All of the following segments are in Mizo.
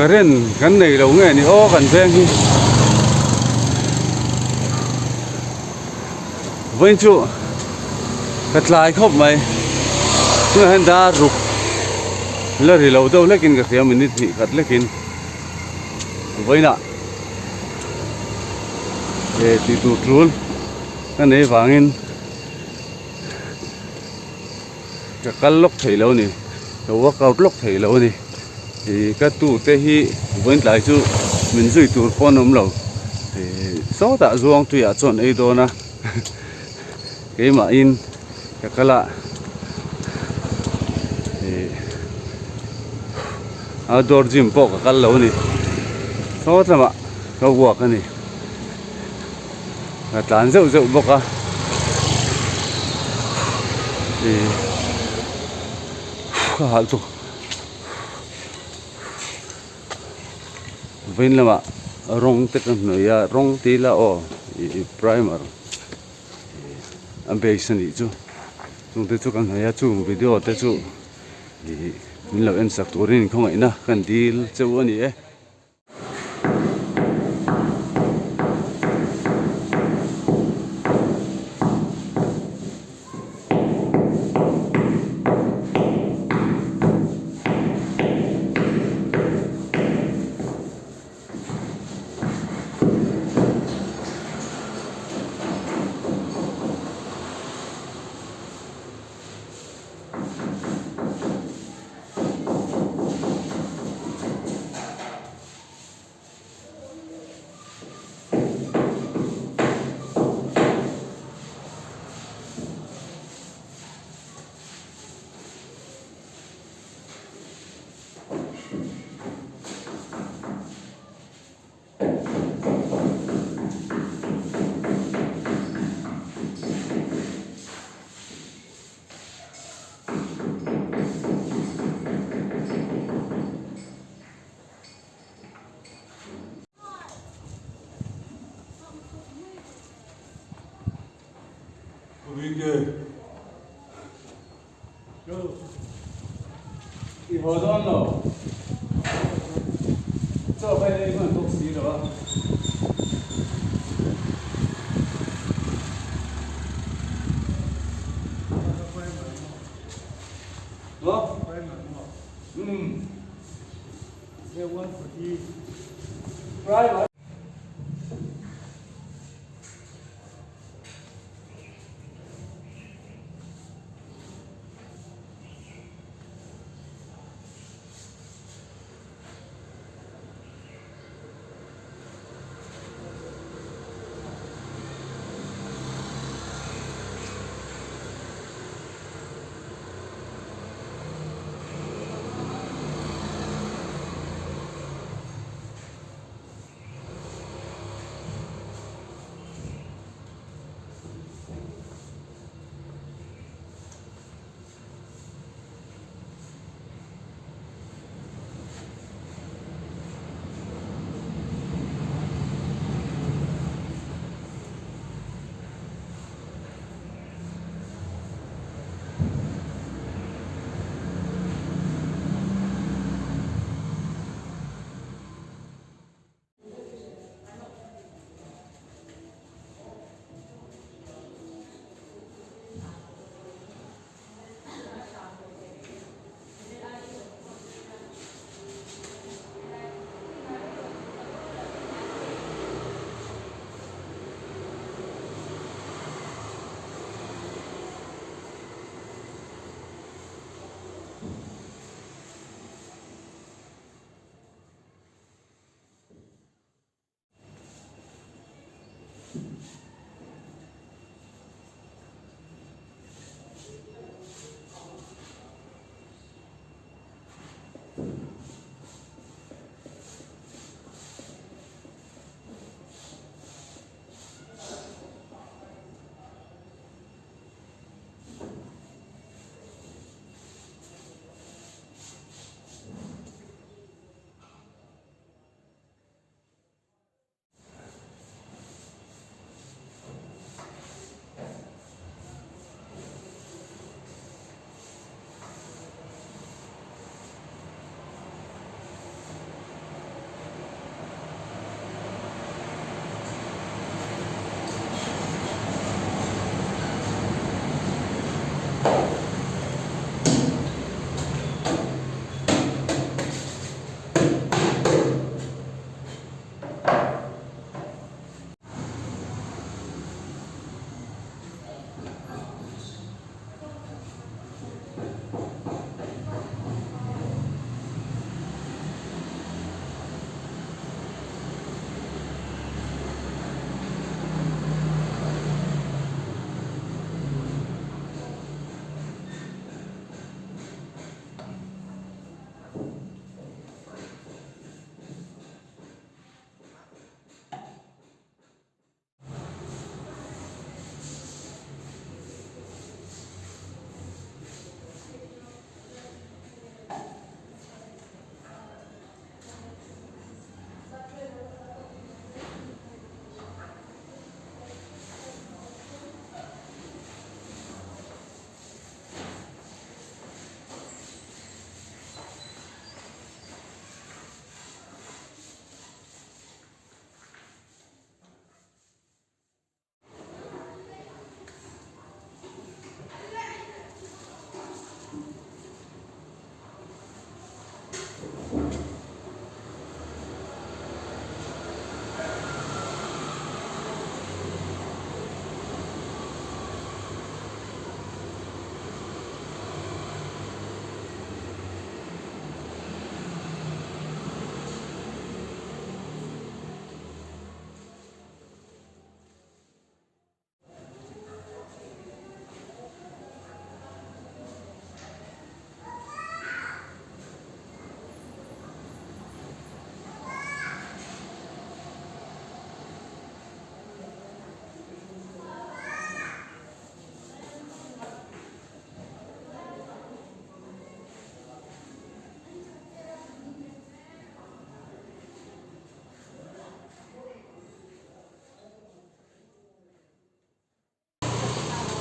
Current kan nei lo nge ni aw kan veng hi vawiin chu ka tlai khawp mai tunah hian dar ruk la ri lo deuh hlekin ka hria minute hnih khat hlekin vawiinah eh tih tur tul ka nei vangin Ka kal lawk thei lo a ni ka workout lawk thei lo a ni ih ka tu te hi vawiin tlai chu min zui tur pawh an awm lo ih sawtah zuang tuiah chuan ei dawn a keimahin ka kal a ih outdoor gym pawh ka kal lo a ni sawt lamah ka walk a ni. A tlan zeuh zeuh bawk a ih ka hal chu vawiin lamah rawng te ka hnawih a rawng te ila aw ih primer a base a nih chu chung te chu ka hnawih a chung video te chu ih min lo en sak turin khawngaihna kan dil cheu a ni e. I haw dawn lo. Chaw ka ei hman bawk si lo a. Private.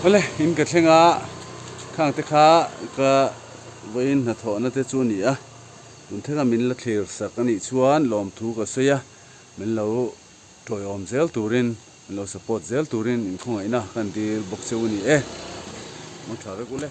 Awle in ka thleng a khang te kha ka vawiin hnathawhna te chu a ni a tun thlenga min la thlir sak a nih chuan lawmthu ka sawi a min lo tawiawm zel turin min lo support zel turin inkhawngaihna kan dil bawk cheu a ni e. Mawngtha vek ule.